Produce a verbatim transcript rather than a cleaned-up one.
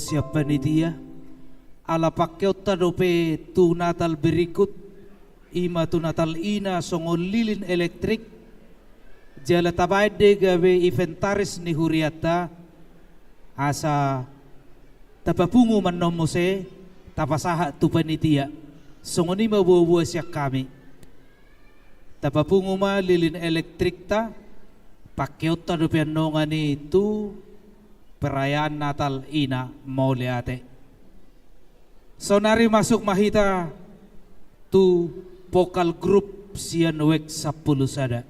sian panitia. Ala pakeonta dope tu Natal berikut, i ma tu Natal Ina songon lilin elektrik, jala tabaen do i gabe inventaris ni hurianta, asa tapapungu ma annon muse, tapasahat tu panitia. Songon i ma boa-boa sian hami. Tapapungu ma lilin elektrikta, pakeonta dope annon i tu perayaan Natal Ina, mauliate. Saonari masuk ma hita tu vokal grup sian WEG sampulu sada.